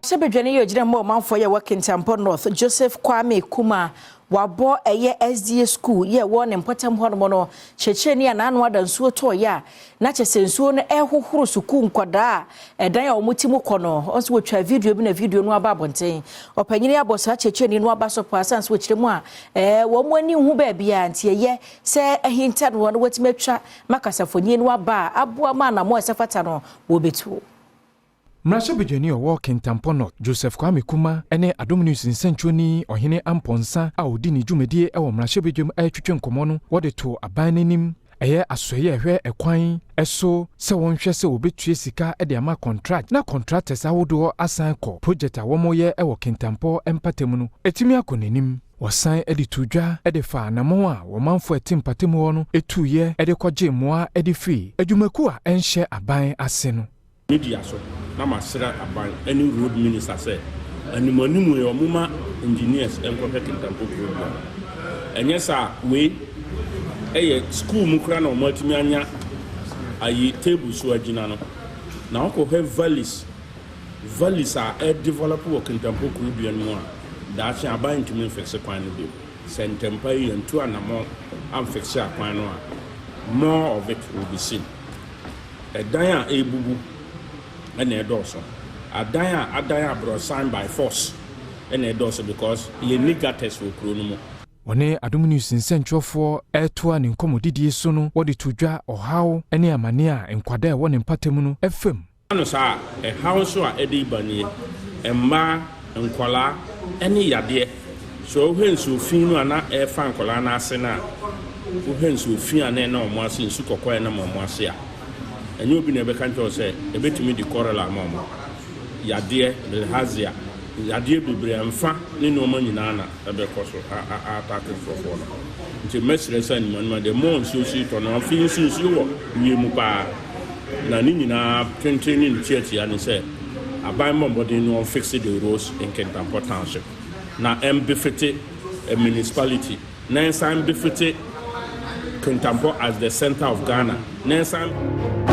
Hyɛbadwani yɛ ogyina mu ɔmanfoɔ yɛ wɔ Kintampo North, Joseph Kwame Kuma, wabɔ ɛyɛ SDA school yɛ wɔ ne mpɔtam hɔnom no kyerɛkyerɛni a n'ano ada nsuo tɔɔyɛ a na kyerɛ sɛ nsuo no ɛhohoro sukuu nkwadaa a ɛdan a wɔn ti mu kɔ no. Ɔnso wɔtwa video bi na video no aba abɔnten. Ɔpanyin abɔ saa kyerɛkyerɛni no aba so paa san so wɔkyerɛ mu a wɔn ani hu baabi a nti ɛyɛ sɛ ɛhinta no no wɔatumi atwa makasafoni no aba a aboa ma anamɔ a ɛsɛ fata no wɔbɛtuo. Mmarahyɛbadwani a ɔwɔ Kintampo North, Joseph Kwame Kuma, ne Adom News nsɛntwerɛni Ɔhene Ampɔnsa a ɔdi ne dwumadie wɔ mmarahyɛbadwam retwetwe nkɔmmɔ no, wɔde to aban n'anim ɛyɛ asɔeɛ a ɛhwɛ ɛkwan ɛso sɛ wɔnhwɛ sɛ wɔbɛtue sika de ama contract na contractors ahodoɔ asan kɔ project a wɔyɛ wɔ Kintampo mpatamu no ɛtumi akɔ n'anim. Wɔsan de to dwa de fa anammɔn a wɔmanfo ɛte mpatamu hɔ no ɛtuiɛ de kɔgye mmoa de firi adwumakuo a ɛnhyɛ aban ase no. Media so na masrɛ aban ne road minister sɛ animanimu yɛ ɔmoma engineers nkɔhwɛ Kintampo kuro bia. Ɛnyɛ saa, wei ɛyɛ school mu koraa na ɔmo atumi anya ayi table so agyina no na wɔkɔhwɛ valleys a ɛdevelop wɔ Kintampo kuro dua no mu a, daakye aban ntumi mfix kwan no bio. Sɛ ntɛmpa yi yɛntu anammɔ amfix akwan no a, more of it will be seen. Ɛdan a ɛrebubu ɛna ɛdɔɔso, adan a adan aborɔsan by force ɛna ɛdɔɔso because yɛnni gutters wɔ kuro no mu. Wɔne Adom News nsɛntwerɛfoɔ ɛretoa ne nkɔmmɔdidie so no, wɔde to dwa ɔhaw ne amane a nkwadaa a ɛwɔ ne mpatamu no ɛfam. No saa ɛhaw nso a ɛde ba nie, mmaa, nkɔlaa ɛne yadeɛ. So wohwɛ nsuo fi no a na ɛrefa nkɔlaa no ase no a, wohwɛ nsuo fi a na ɛnam ɔmo ase, nsu kɔkɔɔ ɛnam ɔmo ase a, ɛnyɛ obi na ɛbɛka nkyɛw sɛ ɛbɛtumi de cholera ama ɔmo yadeɛ, bilharzia yadeɛ bebree mfa ne nneɛma nyinaa na ɛbɛkɔ so aattack nkurɔfoɔ no. Nti mɛsrɛ sɛ animanima deɛ mɔ nsuo si tɔ no, afei nso nsuo wɔ wie mu paa na ne nyinaa tenten ne ne tiatia ne sɛ aban mmɔ mmɔden no ɔmfix the roads in Kintampo Township na ɛmbefit a municipality na ɛnsan befit Kintampo as the center of Ghana na ɛnsan.